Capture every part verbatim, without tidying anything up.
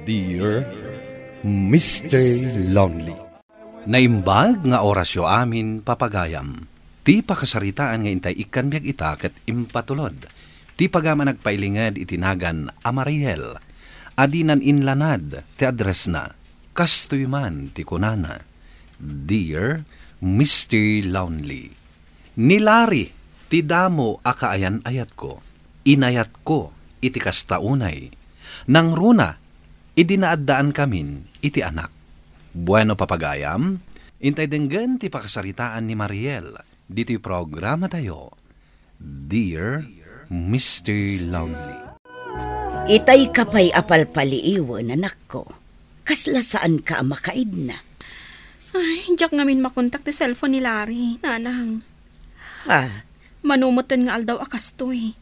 Dear Mister Lonely. Naimbag nga orasyo amin, papagayam. Ti pakasaritaan nga intay ikkan biag ita ket impatulod ti pagayam a nagpailinged iti nagan a Mariel a dinan inlanad ti addressna. Kastoy man ti kunana, "Dear Mister Lonely." Ni Larry ti damo a kaayan-ayatko. Inayatko iti kasta unay. Nangruna, idi naaddaankamin iti anak. Bueno, papagayam, intay denggen ti pakasaritaan ni Mariel ditoy programatayo, Dear Mister Lonely. Itay ka pay a palpaliiwen, anakko. Kasla saanka a makaidna. Ay, diak ngamin makontak ti cellphone ni Larry, nanang. Ha? Mano metten nga aldaw a kastoy.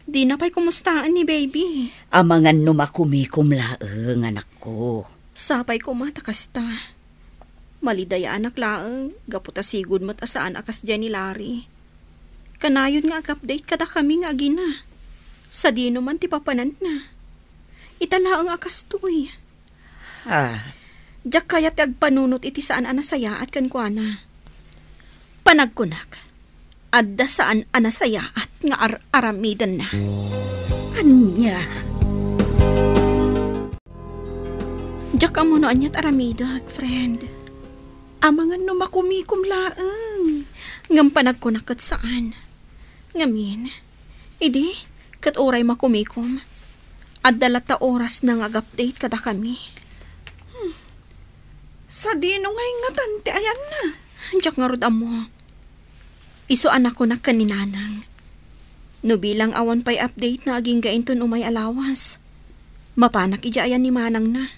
Dina pay kumustaen ni baby. Amangan no makumikom laeng, anakko. Sapay koma ta kasta. Malidayaanak laeng, gapu ta sigud met a saan a kasdiay ni Larry. Kanayon nga ag-update kadakami nga agina. Sadino man ti papananna? Ita laeng a kastoy. Ah. Diak kayat ti agpanunot iti saan a nasayaat kenkuana. Panagkunak, adda saan a nasayaat nga ar-aramidenna. Ania? Diak ammo no aniat aramidek, friend. Amangan no makumikom laeng. Ngem panagkunak ket saan. Ngamin, idi, ket uray makumikom, adda latta orasna nga ag-update kadakami. Hmm. Sadino ngay ngatan ti ayanna? Diak ngarud ammo. Isu a nakunak ken ni Nanang. No bilang awan pay update na agingga inton umay a lawas, mapanak idiay ayan ni manangna.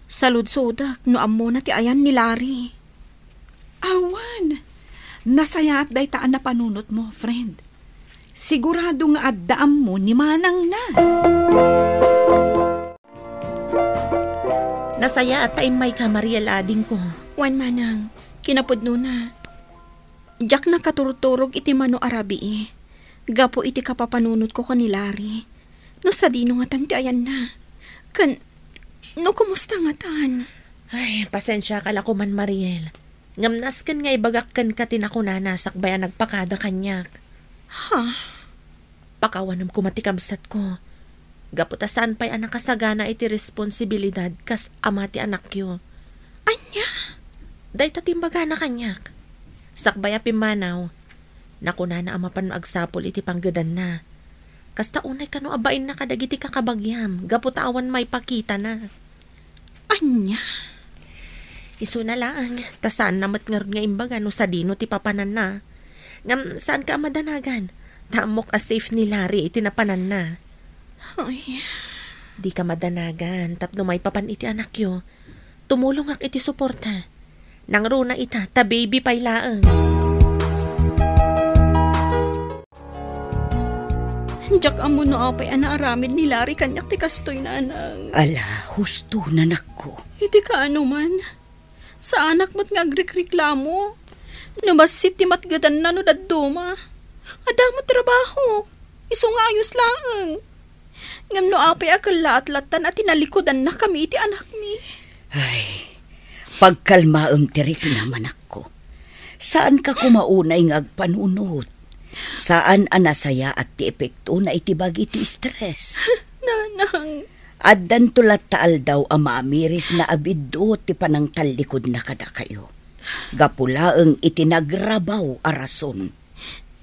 Saludsodak no ammona ti ayan ni Larry. Awan. Nasayaat dayta a napanunotmo, friend. Sigurado nga adda ammo ni manangna. Nasayaat ta immayka, Mariel, adingko. Wen, manang, kinapudnona. Diak nakaturturog iti mano a rabii, gapu iti kapapanunotko ken ni Larry. No sadino ngatan ti ayanna? Ken, no kumusta ngatan? Ay, pasensiaka la koman, Mariel. Ngem nasken nga ibagak kenka ti nakunana sakbay a nagpakada kaniak. Ha? Pakawanem koma ti kabsatko. Gapu ta saan pay a nakasagana iti responsibilidad kas ama ti anakyo. Ania? Dayta ti imbagana kaniak. Sakbay a pimmanaw, nakunana a mapan agsapul iti panggedanna. Kasta unay kano a bainna kadagiti kakabagiam gapu ta awan maipakitana. Ania? Isuna laeng, ta saanna met ngarud nga imbaga no sadino ti papananna. Ngem saanka a madanagan, ta ammok a safe ni Larry iti napananna. Ay. Dika madanagan tapno maipapan iti anakyo. Tumulongak iti suporta. Nangruna ita, ta baby pay laeng. Diak ammo no apay a naaramid ni Larry kaniak ti kastoy, nanang. Ala, husto, nanakko. Iti kaano man, saanak met nga agrikriklamo. No bassit ti matgedanna no dadduma. Adda met trabaho. Isu nga ayos laeng. Ngem no apay a kellaat lattan a tinalikudanna kami iti anakmi. Ay, pagkalmaem ti riknam, anakko. Saanka koma unay nga agpanunot. Saan a nasayaat ti epektona iti bagi ti stress. Nanang. Addanto latta aldaw a maamirisna a biddut ti panangtallikudna kadakayo. Gapu laeng iti nagrabaw a rason.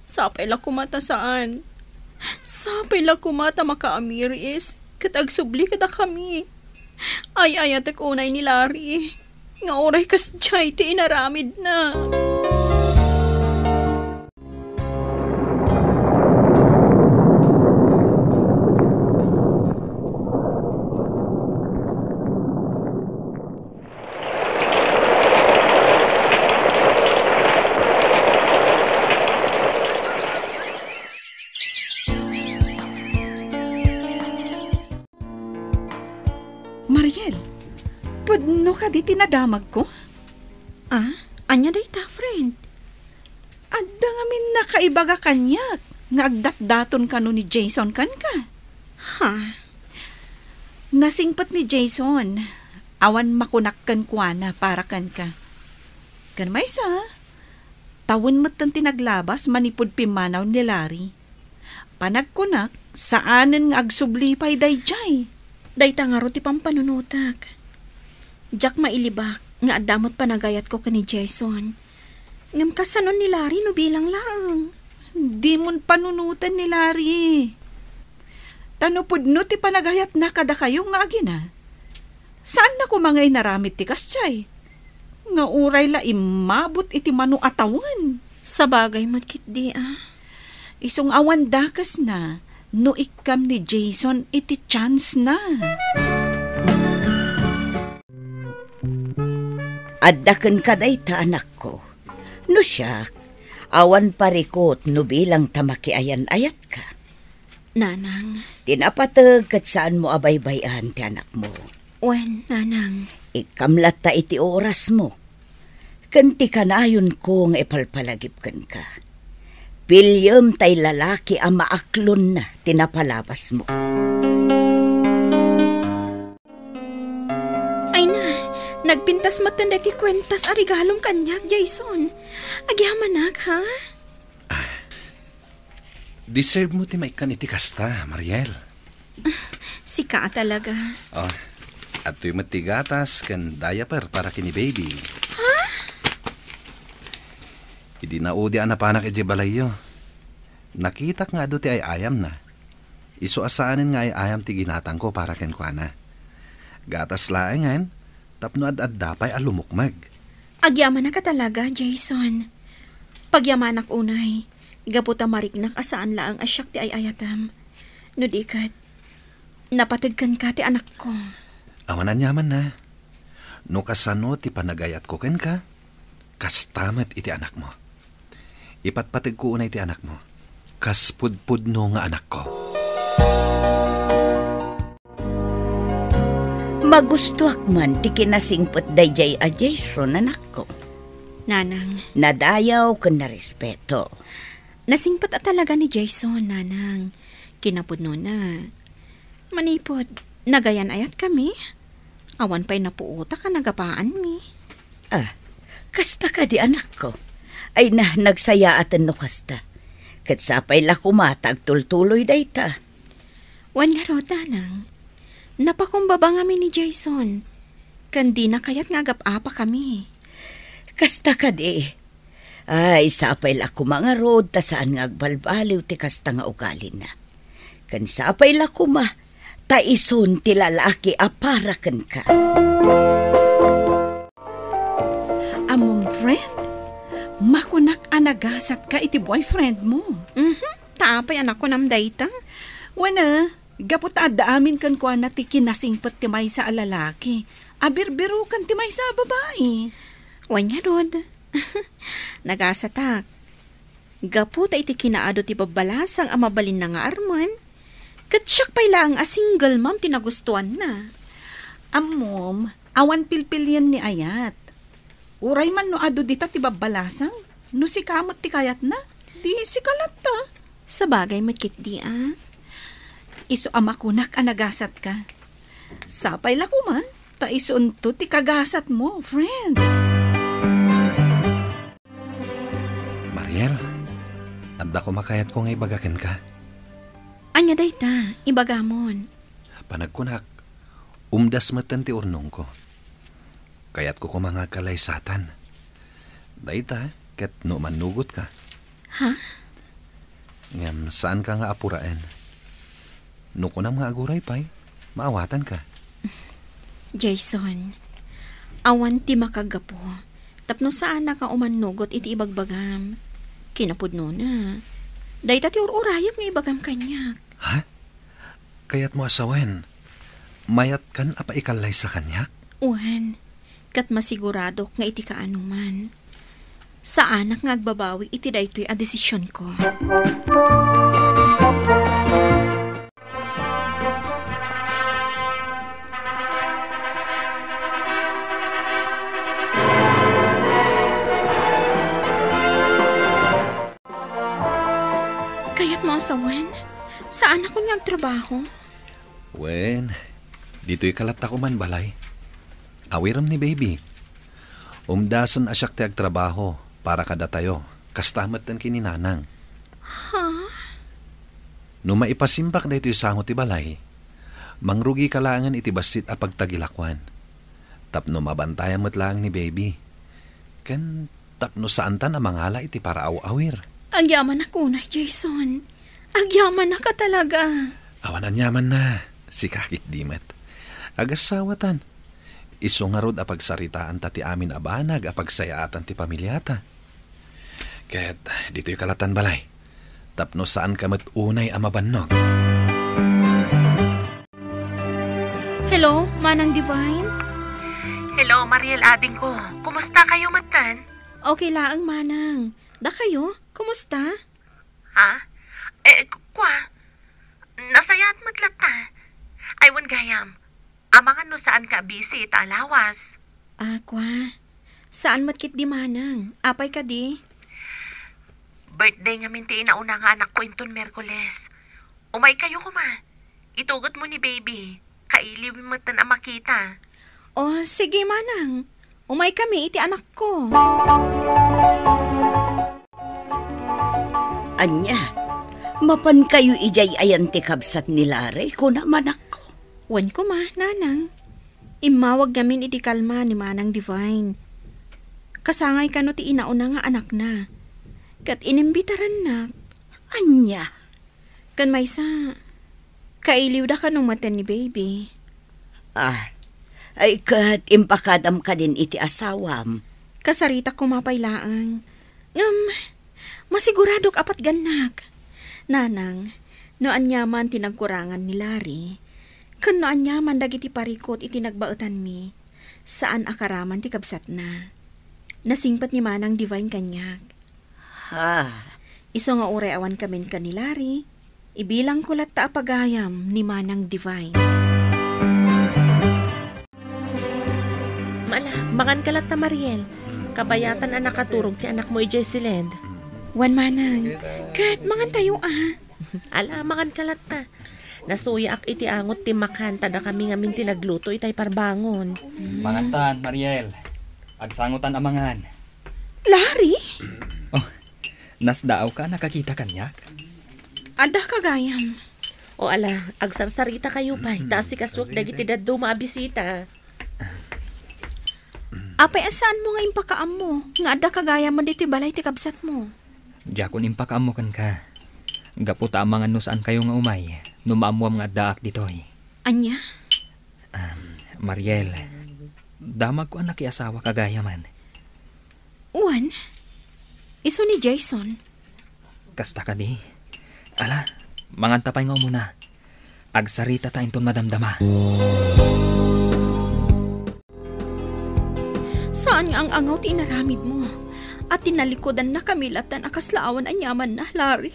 Sapay la koma ta saan. Sapay la koma ta makaamiris ket agsubli kadakami. Ay-ayatek unay ni Larry nga uray kasdiay ti inaramidna. Mariel, pudno kadi ti nadamagko? Ah, ania dayta, friend? Adda ngamin nakaibaga kaniak nga agdatdaton kano ni Jason kenka. Ha? Nasingpet ni Jason. Awan makunak kenkuana para kenka. Ken maysa, tawen metten ti naglabas manipud pimmanaw ni Larry. Panagkunak, saanen nga agsubli pay daydiay. Dayta ngarud ti pampanunotek. Diak mailibak nga adda met panagayatko ken ni Jason. Ngem kasano ni Larry no bilang laeng? Dimon panunoten ni Larry. Ta no pudno ti panagayatna kadakayo nga agina, saanna koma nga inaramid ti kasdiay? Nga uray la immabut iti mano a tawen. Sabagay met ketdi a. Isu nga awan dakesna no ikkam ni Jason iti chance na. Adda kenka dayta, anakko. No siak, awan parikut no bilang ta makiayan-ayatka. Nanang. Ti napateg ket saanmo a baybay-an ti anakmo. Wen, nanang. Ikkam latta iti orasmo. Ken ti kanayonko nga ipalpalagip kenka. Piliem tay lalaki a maaklonna ti napalabasmo. Ay na, nagpintas metten daytoy kuentas a regalom kaniak, Jason. Agyamanak, ha? Deserve mo ti maikkan iti kasta, Mariel. Sika a talaga. Oh, adtoy met ti gatas ken diaper para ken ni baby. Ha? Idi naudi a napanak idiay balayyo, nakitak nga adu ti ay-ayamna. Isu a saanen nga ay-ayam ti ginatangko para kenkuana. Gatas laengen, tapno ad-adda pay a lumukmeg. Agyamanak a talaga, Jason. Pagyamanak unay, gapu ta mariknak a saan laeng a siak ti ay-ayatem. No di ket, napateg kenka ti anakko. Awan aniamanna. No kasano ti panagayatko kenka, kasta met iti anakmo. Ipatpategko unay ti anakmo. Kas pudpudno nga anakko. Magustoak man ti kinasingpet daydiay a Jason, anakko. Nanang. Nadayaw ken narespeto. Nasingpet a talaga ni Jason, nanang. Kinapudnona, manipud nagayan-ayatkami, awan pay napuotak a nagapaanmi. Ah, kasta kadi, anakko? Ay na, nagsayaaten no kasta. Ket sapay la koma ta agtultuloy dayta. Wen ngarud, nanang, napakumbaba ngamin ni Jason, ken dina kayat nga agap-apakami. Kasta kadi? Ay, sapay la koma ngarud ta saan nga agbalbaliw ti kasta nga ugalina. Ken sapay la koma ta isun ti lalaki a para kenka. Ammom, friend, makunak a nagasatka iti boyfriend mo. Mhm. Ta apay a nakunam dayta? Wen a, gapu ta adda amin kenkuana ti kinasingpet ti maysa a lalaki a birbiroken ti maysa a babai. Wen ngarud, nagasatak. Gapu ta iti kinaadu ti babbalasang a mabalinna nga armen, ket siak pay laeng a single mom ti nagustuanna. Ammom, awan pilpilien ni ayat. Uray man no adu dita ti babbalasang, no sika met ti kayatna, di sika latta. Sabagay met ketdi a. Isu a makunak a nagasatka. Sapay la koma ta isunto ti kagasatmo, friend. Mariel, adda koma kayatko nga ibaga kenka. Ania dayta? Ibagamon. Panagkunak, umdas metten ti urnongko. Kayatko koma nga agkallaysatan. Dayta, ket no umannugotka. Ha? Ngem saanka nga apuraen. No kunam nga aguray pay, maawatanka. Jason, awan ti makagapu tapno saanak nga umannugot iti ibagbagam. Kinapudnona, dayta ti ur-urayek nga ibagam kaniak. Ha? Kayatmo a sawen, mayatkan a paikallaysa kaniak? Wen, ket masiguradok nga iti kaanoman, saanak nga agbabawi iti daytoy a desisionko. Kayatmo a sawen, saanak nga agtrabaho? Wen, Ditoy ka latta koman balay. Awirem ni baby. Umdasen a siak ti agtrabaho para kadatayo. Kasta metten ken ni nanang. Ha? No maipasimbak daytoy sango ti balay, mangrugika laengen iti bassit a pagtagilakoan. Tapno mabantayam met laeng ni baby. Ken tapno saantan a mangala iti paraaw-awir. Agyamanak unay, Jason. Agyamanak a talaga. Awan aniamanna. Sika ketdi met. Agassawatan. Isu ngarud a pagsaritaanta ti amin a banag a pagsayaatan ti pamiliata. Ket ditoy ka lattan balay. Tapno saanka met unay a mabannog. Hello, Manang Divine? Hello, Mariel adingko. Kumusta kayo metten? Okay laeng, Manang. Dakayo, kumusta? Ha? Eh, ku-, kwa? Nasayaat met latta. Ay, wen gayam. Amangan no saanka a busy ita a lawas. Ah, kwa. Saan met ketdi, Manang? Apay kadi? Birthday ngamin ti inauna nga anakko inton Miyerkules. Umay kayo koma. Itugot mo ni baby. Kailiw metten a makita. Oh, sige, Manang. Umay kami iti anakko. Ania, mapan kayo idiay ayan ti kabsat ni Larry, kuna manakko? Wen koma, Nanang. Immawag ngamin iti kalma ni Manang Divine. Kasangay kano ti inauna nga anakna. Ket inimbitarannak. Ania? Ken maysa, kailiwda kano metten ni baby. Ah, ay ket impakadam kadin iti asawam. Kasarita koma pay laeng. Ngem, masiguradok a patgannak. Nanang, no aniaman ti nagkurangan ni Larry, ken no aniaman dagiti parikut iti nagbaetanmi, saan a karaman ti kabsatna. Nasingpet ni Manang Divine kaniak. Ha? Isu nga uray awankamin ken ni Larry, ibilangko latta a pagayam ni Manang Divine. Ala, manganka latta, Mariel. Kabayatan a nakaturog ti anakmo idiay siled. Wen, Manang. Ket mangantayo, a. Ala, manganka latta. Nasuyaak iti angot ti makan, ta dakami ngamin ti nagluto itay parbangon. Mangantan, Mariel. Agsangotan a mangan. Larry? Oh, nasdaawka a nakakita kaniak? Adda ka gayam. O ala, agsarsarita kayo pay, ta asikasuak dagiti dadduma a bisita. Apay a saanmo nga impakaammo nga adda ka gayam ditoy balay ti kabsatmo? Diakon impakaammo kenka. Gapu ta amangan no saan kayo nga umay, no maammuam nga addaak ditoy. Ania? Ah, Mariel, damagko a nakiasawa ka gayaman. Wen, isu ni Jason. Kasta kadi? Ala, manganta pay nga umuna. Agsarita ta inton madamdama. Saan nga ang-angaw ti inaramidmo, a tinalikudanna kami lattan a kasla awan aniamanna, Larry.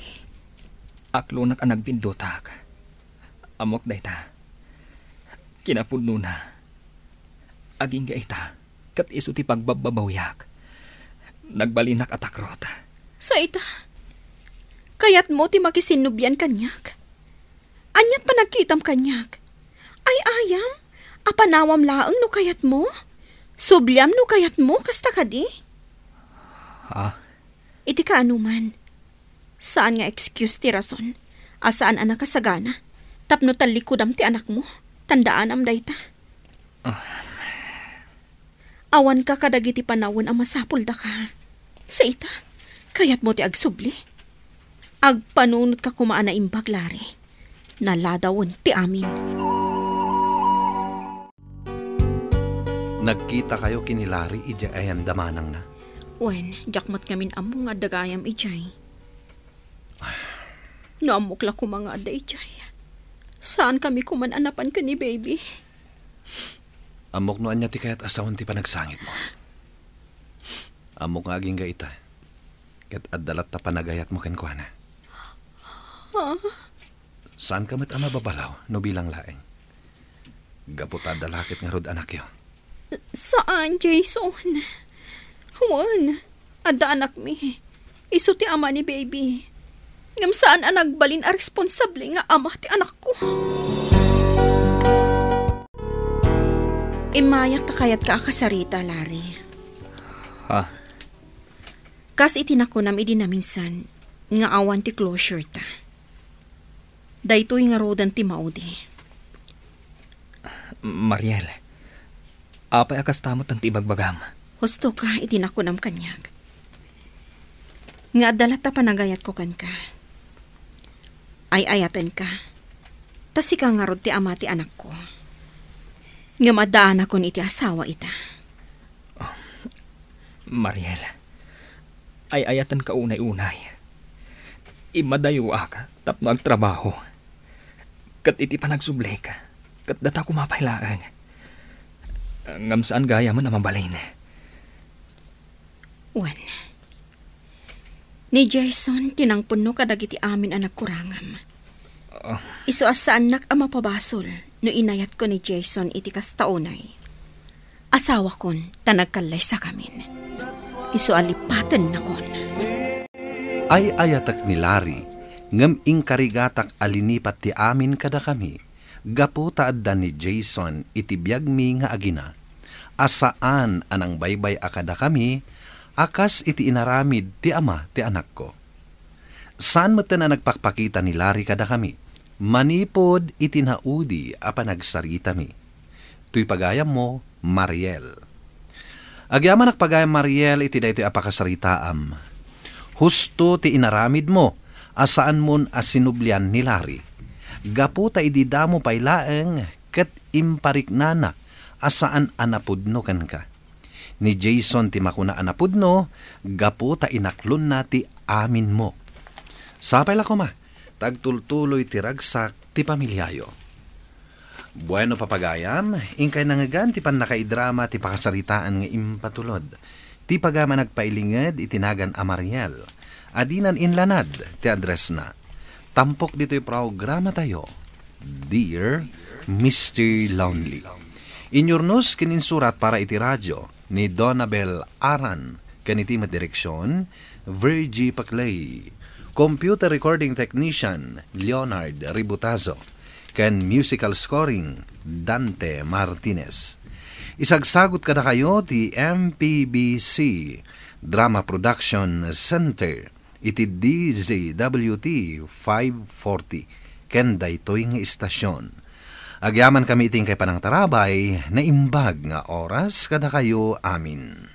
Aklonak a nagpiddutak. Ammok dayta. Kinapudnona, agingga ita, ket isu ti pagbabbabawiak. Nagbalinak a takrot. Sa ita, kayatmo ti makisinnublian kaniak? Aniat panagkitam kaniak? Ay-ayam a panawam laeng no kayatmo? Subliam no kayatmo, kasta kadi? Ha? Iti kaanoman, saan nga excuse ti rason a saan a nakasagana tapno tallikudam ti anakmo, tandaanam dayta. Ah. Awanka kadagiti panawen a masapuldaka. Sa ita, kayatmo ti agsubli? Agpanunotka koma a naimbag, Larry. Naladawen ti amin. Nagkitakayo ken ni Larry idiay ayan da manangna? Wen, diak met ngamin ammo nga adda gayam idiay. No ammok la koma nga adda idiay, saankami koman a napan ken ni baby. Ammok no ania ti kayat a sawen ti panagsangitmo. Ammok nga agingga ita, ket adda latta panagayatmo kenkuana. Ah? Saanka met a mababalaw no bilang laeng. Gapu ta adda la ket ngarud anakyo. Saan, Jason. Wen, adda anakmi. Isu ti ama ni baby. Ngem saan a nagbalin a responsable nga ama ti anakko. Immayak ta kayatka a kasarita, Larry. Ha? Kas iti nakunam idi naminsan nga awan ti closure ta. Daytoy ngaruden ti maudi. Mariel, apay a kasta met ti ibagbagam? Husto ka iti nakunam kaniak. Nga adda latta panagayatko kenka. Ay-ayatenka. Ta sika ngarud ti ama ti anakko. Ngem addaanakon iti asawa ita. Mariel, ay-ayatenka unay-unay. Immadayoak tapno agtrabaho. Ket iti panagsublik, ket data koma pay laeng. Ngem saan gayamen a mabalin. Wen, ni Jason ti nangpunno kadagiti amin a nagkurangam. Ah. Isu a saannak a mapabasol no inayatko ni Jason iti kasta unay. Asawakon ta nagkallaysakamin. Isu a lipatennakon. Ay-ayatek ni Larry, ngem inkarigatak a linipat ti amin kadakami, gapu ta adda ni Jason iti biagmi nga agina, a saan a nangbaybay-a kadakami, a kas iti inaramid ti ama ti anakko. Saan metten a nagpakpakita ni Larry kadakami, manipud iti naudi a panagsaritami. Toy pagayammo, Mariel. Agyamanak pagayam, Mariel, iti daytoy a pakasaritaam. Husto ti inaramidmo a saanmon a sinublian ni Larry. Gapu ta idi damo pay laeng ket impariknana a saan a napudno kenka. Ni Jason ti makuna a napudno gapu ta inaklonna ti aminmo. Sapay la koma, ta agtultuloy ti ragsak ti pamiliayo. Bueno, papagayam, inkay nangngegan ti pannakaidrama ti pakasaritaan nga impatulod. Ti pagayam a nagpailinged iti nagan a Mariel. Adinan inlanad ti addressna. Tampok ditoy programatayo, Dear Mister Lonely. Inyurnos ken insurat para iti radio ni Donabel Aran, ken iti met direksion, Virgie Paclay. Computer recording technician, Leonard Ributazo. Ken musical scoring, Dante Martinez. Isagsagut kadakayo ti M P B C Drama Production Center iti D Z W T five forty ken daytoy nga istasion. Agyamankami iti inkay panangtarabay, naimbag nga oras kadakayo amin.